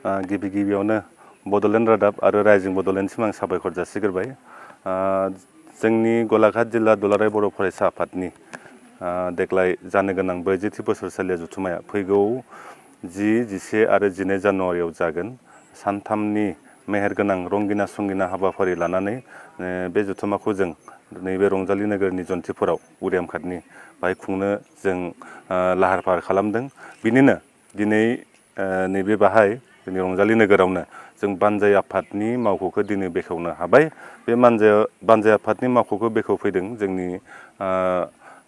गिबि गिबियावनो बड'लेण्ड रादाब आरो रायजिं बड'लेण्डसिम आं साबायखर जासिग्रोबाय। जोंनि गलाघाट जिल्ला दुलाराय बर' फरायसा आफादनि देग्लाय जानो गोनां 40थि बोसोरसालिया जथुम्माया फैगौ 10, 11 आरो 12 जानुवारियाव जागोन। सानथामनि मेहेरगोनां रंगिना संगिना हाबाफारि लानानै बे जथुम्माखौ जों नैबे रंजालि नोगोरनि जन्थिफोराव उरियाम घाटनि बाहाय खुंनो जों लाहार फाहार खालामदों। बिनिनो दिनै नैबे बाहाय जोंनि रंजालि नोगोरावनो जों बानजाय आफादनि मावख'खौ दिनै बेखेवनो हाबाय। बे बानजाय आफादनि मावख'खौ बेखेवफैदों जोंनि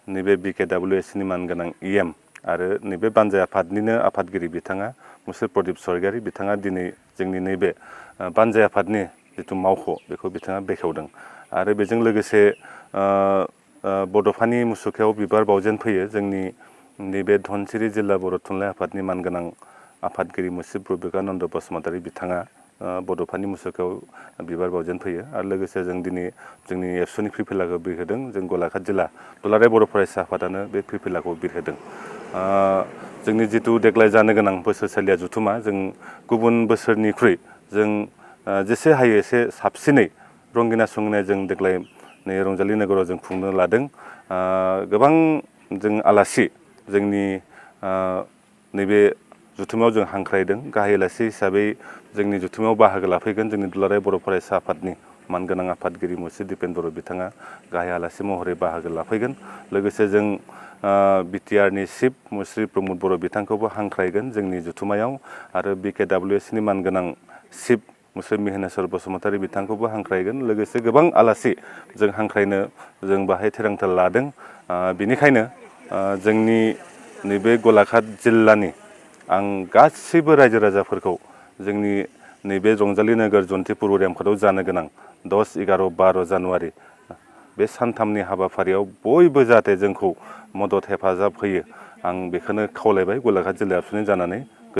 नैबे BKWSनि मानगोनां EM आरो नैबे बानजाय आफादनिनो आफादगिरि बिथाङा मुसुर प्रदीप स्वरगियारि बिथाङा दिनै जोंनि नैबे बानजाय आफादनि जिथु मावख' बेखौ बिथाङा बेखेवदों। आरो बेजों लोगोसे बड'फानि मुसुखायाव बिबार बावजेन फैयो जोंनि नैबे धनसिरि जिल्ला बर' थुनलाइ आफादनि मानगोनां आफादगिरि मुसुर बिबेकानन्द बसुमतारी बिथाङा बड'फानि मुसुखायाव बिबार बावजेन फैयो। आरो लोगोसे जों दिनै जोंनि एबसुनि फिरफिलाखौ बिरहोदों। जों गलाघाट जिल्ला दुलाराय बर' फरायसा आफादानो बे फिरफिलाखौ बिरहोदों। जोंनि जिथु देग्लाय जानो गोनां बोसोरसालिया जथुम्मा जों गुबुन बोसोरनिख्रुइ जों जेसे हायो एसे साबसिनै रंगिना संगिना जों देग्लाय नै रंजालि नोगोराव जों खुंनो लादों। गोबां जों आलासि जोंनि नैबे जथुम्मायाव जों हांख्रायदों। गाहाय आलासि हिसाबै जोंनि जथुम्मायाव बाहागो लाफैगोन जोंनि दुलाराय बर' फरायसा आफादनि मानगोनां आफादगिरि मुसुर दिपेन बर' बिथाङा गाहाय आलासि महरै बाहागो लाफैगोन। लोगोसे जों BTRनि चिफ मुस्रि प्रमद बर' बिथांखौबो हांख्रायगोन जोंनि जथुम्मायाव आरो BKWSनि मानगोनां चिफ मुस्रि मिहिनेश्वर बसुमतारी बिथांखौबो हांख्रायगोन। लोगोसे गोबां आलासि जों हांख्रायनो जों बाहाय थिरांथा लादों। बेनिखायनो जोंनि नैबे गलाघाट जिल्लानि आं गासैबो रायजो राजाफोरखौ जोंनि नैबे रंजालि नोगोर जन्थिपुर उरियाम घाटआव जानो गोनां 10, 11, 12 जानुवारि बे सानथामनि हाबाफारियाव बयबो जाहाथे जोंखौ मदद हेफाजाब होयो आं बेखौनो खावलायबाय गलाघाट जिल्ला एबसुनि जानानै।